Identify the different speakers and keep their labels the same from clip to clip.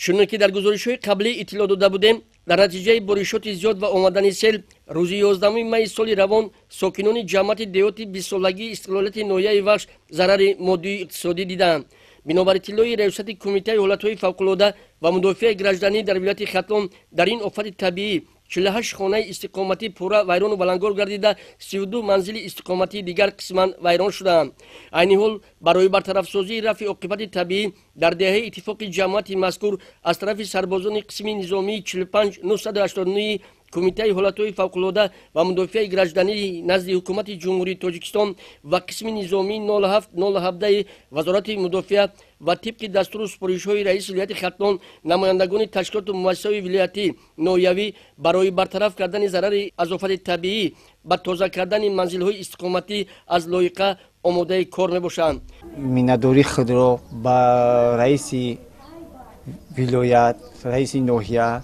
Speaker 1: Чуноне ки дар гузоришҳои қаблӣ иттилоъ дода будем, дар натиҷаи боришоти зиёд ва омадани сел рӯзи 11 майи соли равон сокинони ҷамъияти деҳоти бистсолагии истиқлолияти ноҳияи Вахш зарари моддию иқтисодӣ диданд. Бинобар иттилои раёсати Кумитаи ҳолатҳои фавқулода ва мудофиаи гражданӣ дар вилояти Хатлон, дар ин офати табиӣ 48 хонаи истиқоматӣ пурра вайрону валангор гардида, 32 манзили истиқоматии дигар қисман вайрон шудаанд. Айни ҳол барои бартарафсозии рафъи оқибати табиӣ дар деҳаи иттифоқи ҷамоати мазкур аз тарафи сарбозони қисми низомии 45989 Кумитаи ҳолатҳои фавқулода ва мудофиаи гражданӣ назди Ҳукумати Ҷумҳурии Тоҷикистон ва қисми низомии 0707 Вазорати мудофиа ва тибқи дастуру супоришҳои раиси вилояти Хатлон, намояндагони ташкилоту муассисаҳои вилоятӣ, ноҳиявӣ барои бартараф кардани зарари аз офати табиӣ ба тоза кардани манзилҳои истиқоматӣ аз лоиқа омодаи кор мебошанд.
Speaker 2: Миннатдории худро ба раиси вилоят, раиси ноҳия,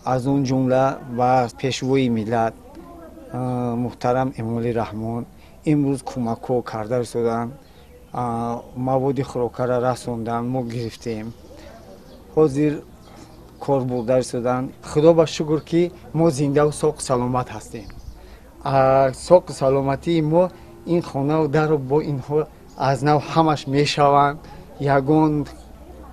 Speaker 2: аз он ҷумла ба пешвои миллат муҳтарам Эмомалӣ Раҳмон имрӯз кӯмакҳо карда расоданд, маводи хӯрокара расонданд, мо гирифтем. Ҳозир кор бурда расоданд. Худо ба шукр, ки мо зиндаву соқу саломат ҳастем. Соқу саломатии мо ин хонаву дару бо инҳо аз нав ҳамаш мешаванд. Ягон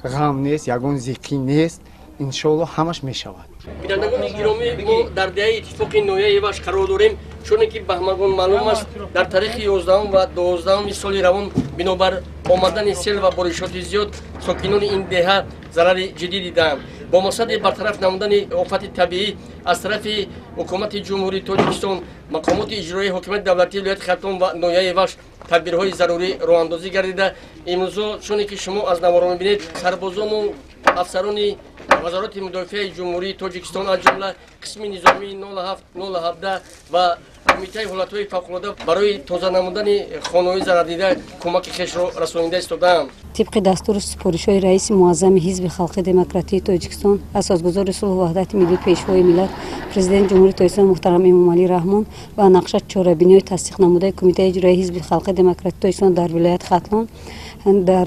Speaker 2: ғам нест, ягон зиқӣ нест, иншоалло ҳамаш мешавад.
Speaker 1: Бинандагони гиромӣ, мо дар деҳаи иттифоқи ноҳияи Вахш қарор дорем. Чуне ки ба ҳамагон маълум аст, дар таърихи 11 ва 12 соли равон бинобар омадани сел ва боришоти зиёд сокинони ин деҳа зарари ҷиддӣ дидаанд. Бо мақсади бартараф намудани офати табиӣ аз тарафи Ҳукумати Ҷумҳурии Тоҷикистон, мақомоти иҷроии ҳокимияти давлатии вилояти Хатлон ва ноҳияи Вахш тадбирҳои зарурӣ роҳандозӣ гардида, имрӯзо, чуне ки шумо аз наворо мебинед, сарбозону афсарони Вазорати мудофиаи Ҷумҳурии Тоҷикистон, аз ҷумла қисми низомии 0707 ва Кумитаи ҳолатҳои фавқулода барои тоза намудани хонаҳои зарардида кӯмаки хешро расонида истодаанд.
Speaker 3: Тибқи дастуру супоришҳои раиси муаззами Ҳизби халқи демократии Тоҷикистон, асосгузори сулҳу ваҳдати миллӣ, пешвои миллат, Президенти Ҷумҳурии Тоҷикистон муҳтарам Эмомалӣ Раҳмон ва нақша чорабиниҳои тасдиқнамудаи Кумитаи иҷроияи Ҳизби халқи демократии Тоҷикистон дар вилояти Хатлон дар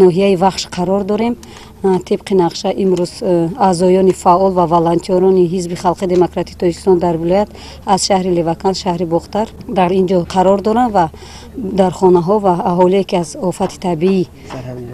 Speaker 3: ноҳияи Вахш қарор дорем. Тибқи нақша имрӯз аъзоёни фаъол ва волонтёрони Ҳизби халқи демократии Тоҷикистон дар вилоят аз шаҳри Леваканд, шаҳри Бохтар дар ин ҷо қарор доранд ва дар хонаҳо ва аҳолие, ки аз офати табиӣ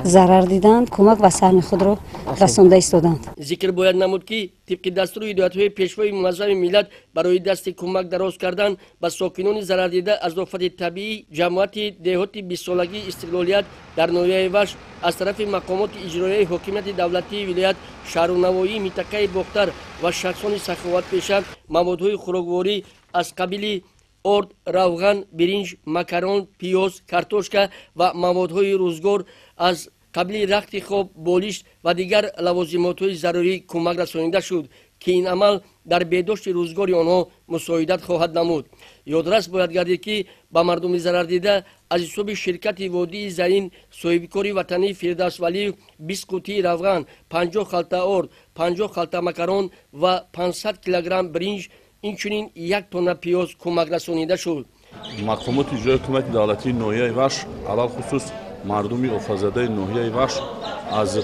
Speaker 3: зарар диданд, кӯмак ва саҳми худро расонда истоданд.
Speaker 1: Зикр бояд намуд, ки тибқи дастуру ҳидоятҳои пешвои муаззами миллат барои дасти кӯмак дароз кардан ба сокинони зарардида аз офати табиӣ ҷамоати деҳоти бистсолагии истиқлолият дар ноҳияи Вахш аз тарафи мақомоти иҷроияи ҳокимияти давлатии вилоят, шаҳру навоҳии минтақаи Бохтар ва шахсони саховатпеша маводҳои хӯрокворӣ аз қабили орд, равған, биринҷ, макарон, пиёз, картошка ва маводҳои рӯзгор аз қабили рахти хоб, болишт ва дигар лавозимотҳои зарурӣ кӯмак расонида шуд, ки ин амал дар беҳдошти рӯзгори онҳо мусоидат хоҳад намуд. Ёдрас бояд гардид, ки ба мардуми зарардида аз ҳисоби ширкати Водии Зарин соҳибкори ватанӣ Фирдавс Валиев 20 қутии равған, 50 халта орд, 50 халта макарон ва 500 килограмм биринҷ, инчунин 1 тонна пиёз кӯмак расонида шуд.
Speaker 4: Мақомоти иҷроии ҳукумати давлатии ноҳияи Вахш, алалхусус мардуми офатзадаи ноҳияи Вахш аз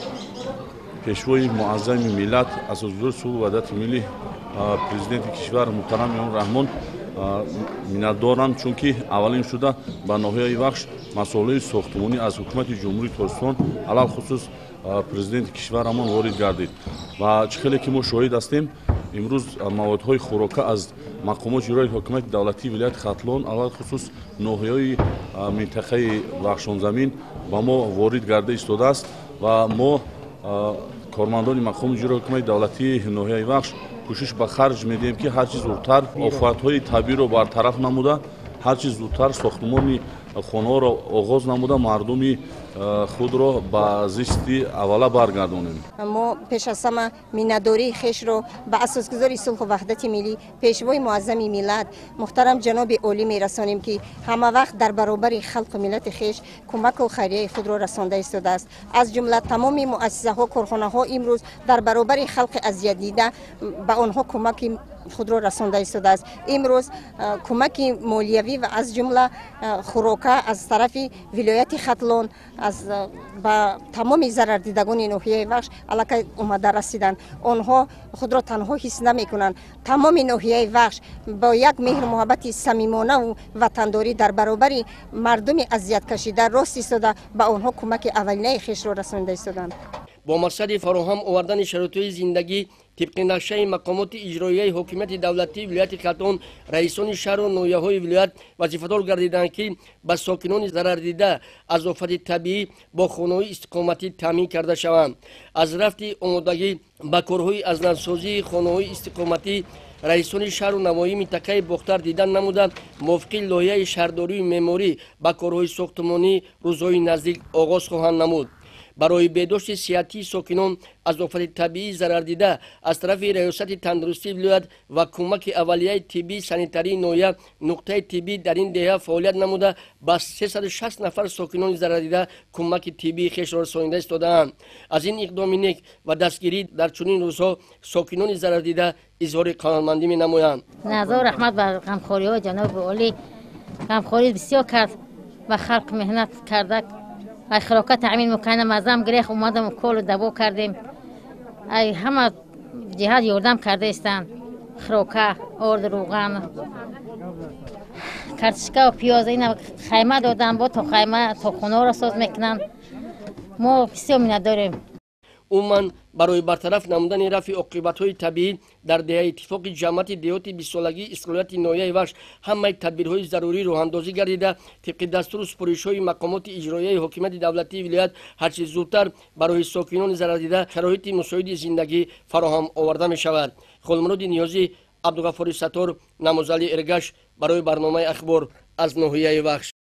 Speaker 4: пешвои муаззами миллат, асосгузори сулҳу ваҳдати миллӣ, президенти кишвар муҳтарам Эмомалӣ Раҳмон миннатдорам, чунки аввалин шуда ба ноҳияи Вахш масолеҳи сохтмонӣ аз Ҳукумати Ҷумҳурии Тоҷикистон, алалхусус президенти кишварамон ворид гардид. Ва чӣ хеле ки мо шоҳид ҳастем, имрӯз маводҳои хӯрока аз мақомоти иҷроии ҳокимияти давлатии вилояти Хатлон, алалхусус ноҳияҳои минтақаи Вахшонзамин ба мо ворид гарда истодааст ва мо, кормандони мақоми иҷроии ҳокимияти давлатии ноҳияи Вахш, кӯшиш ба харҷ медиҳем, ки ҳарчи зудтар офатҳои табииро бартараф намуда, ҳарчи зудтар сохтмони хонаҳоро оғоз намуда, мардуми худро ба зисти аввала баргардонем.
Speaker 5: Мо пеш аз ҳама миннатдории хешро ба асосгузори сулҳу ваҳдати миллӣ, пешвои муаззами миллат муҳтарам ҷаноби олӣ мерасонем, ки ҳама вақт дар баробари халқу миллати хеш кӯмаку хайрияи худро расонда истодааст. Аз ҷумла тамоми муассисаҳо, корхонаҳо имрӯз дар баробари халқи азиятдида ба онҳо кӯмаки Худро расонда истодааст. Имрӯз кӯмаки молиявӣ ва аз ҷумла хӯрока аз тарафи вилояти Хатлон аз ба тамоми зарардидагони ноҳияи Вахш аллакай омада расиданд. Онҳо худро танҳо ҳис намекунанд. Тамоми ноҳияи Вахш бо як меҳру муҳаббати самимонаву ватандорӣ дар баробари мардуми азияткашида рост истода, ба онҳо кӯмаки аввалинаи хешро расонида истоданд.
Speaker 1: Бо мақсади фароҳам овардани шароитҳои зиндагӣ тибқи нақшаи мақомоти иҷроияи ҳокимияти давлатии вилояти Хатлон, раисони шаҳру ноҳияҳои вилоят вазифадор гардиданд, ки ба сокинони зарардида аз офати табиӣ бо хонаҳои истиқоматӣ таъмин карда шаванд. Аз рафти омодагӣ ба корҳои аз навсозии хонаҳои истиқоматӣ раисони шаҳру навоҳии минтақаи Бохтар дидан намуда, мувофиқи лоиҳаи шаҳрдорию меъморӣ ба корҳои сохтмонӣ рӯзҳои наздик оғоз хоҳанд намуд. Барои беҳдошти сиҳатии сокинон аз офати табиӣ зарардида аз тарафи Раёсати тандурустии вилоят ва кӯмаки аввалияи тиббии санитарии ноҳия нуқтаи тиббӣ дар ин деҳа фаъолият намуда, ба 360 нафар сокинони зарардида кӯмаки тиббии хешро расонида истодаанд. Аз ин иқдоми нек ва дастгирӣ дар чунин рӯзҳо сокинони зарардида изҳори қаноатмандӣ менамоянд.
Speaker 6: Назор раҳмат ба ғамхориҳои ҷаноби олӣ. Ғамхорӣ бисёр кард ба халқ, меҳнат карда, ай хӯрока таъмин мекунам. Азам гирех омадам, уколу даво кардем. Ай ҳама ҷиҳат ёрдам карда истанд: хӯрока, орд, рӯған, картишкаву пиёз. Ина хайма додам, бо то хайма то хонаро соз мекунанд. Мо бисёр миннатдорем.
Speaker 1: Умуман, барои бартараф намудани рафъи оқибатҳои табиӣ дар деҳаи Иттифоқи ҷамоати деҳоти 20-солагии Истиқлолияти ноҳияи Вахш ҳамаи тадбирҳои зарурӣ роҳандозӣ гардида, тибқи дастуру супоришҳои мақомоти иҷроияи ҳокимияти давлатии вилоят ҳарчи зудтар барои сокинони зарардида шароити мусоиди зиндагӣ фароҳам оварда мешавад. Холмуроди Ниёзӣ, Абдуғаффори Саттор, Намозали Эргаш барои барномаи «Ахбор» аз ноҳияи Вахш.